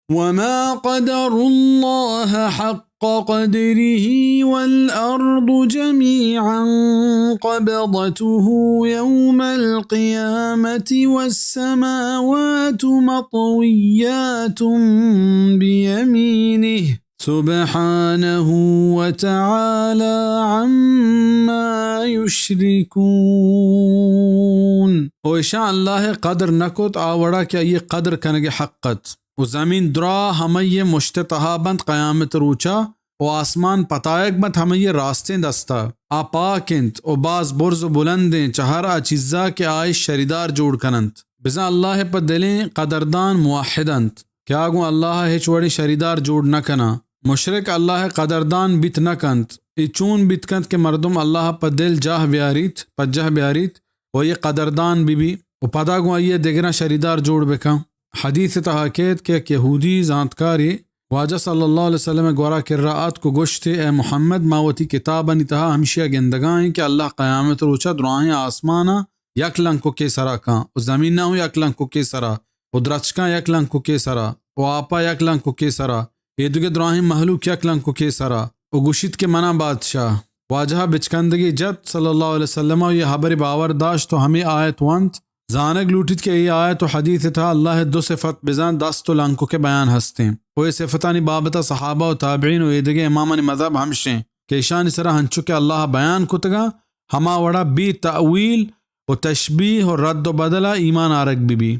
وما قدروا الله حق قدره والأرض جميعا قبضته يوم القيامة والسماوات مطويات بيمينه سبحانه وتعالى عما يشركون. او اشاں اللہ قدر نہ کت آ وڑا کہ آئی قدر کنگ حق ات۔ و زمین درا ہمئی مشت تہا بنت قیامت روچا، و آسمان پتایگ بنت ہمئی راستیں دستا۔ آ پاک انت و باز برز و بلندیں چہ ہر آ چیزا کہ آ اش شریدار جوڑ کننت۔ بزاں اللہ پہ دلیں قدردان موحد انت کہ آ گوں اللہ ہچ وڑیں شریدار جوڑ نہ کناں۔ مشرک اللہ قدردان بیت نہ کنت۔ اے چون بیت کنت کہ مردم اللہ پہ دل جاہ بیاریت، پجہ بیاریت، و آئی قدردان بہ بی و پدا گوں آئی دگراں شریدار جوڑ بکن۔ حدیث تہا کیت کہ یک یہودی زانتکاری واجہ صلی اللہ علیہ وسلم گورا کرا آتک و گوشت، اے محمد، ما وتی کتابانی تہا ہمشیا گندگا ایں کہ اللہ قیامت روچا دراہیں آسمانا یک لنککے سرا کاں و زمینا ہوں یک لنککے سرا و درچکاں یک لنککے سرا و آپا یک لنککے سرا، اے دگہ دراہیں مہلوک یک لنککے سرا، و گوشیت کہ منا بادشاہ۔ واجہ بچکندگے جت صلی اللہ علیہ وسلم و اے ہبر باور داشت و ہمے آیت ونت۔ زانگ لوٹیت کہ اے آیت و حدیث تہا اللہ دو صفت بزاں دست و لنکک بیان ہستیں۔ و اے صفتانی بابتا صحابہ و تابعین و اے دگہ امامانی مذہب ہمشیں کہ اشانی سرا ہنچو کہ اللہ بیان کتگا ہما وڑا بے تأویل و تشبیہ و رد و بدلا ایمان آرگ بہ بی۔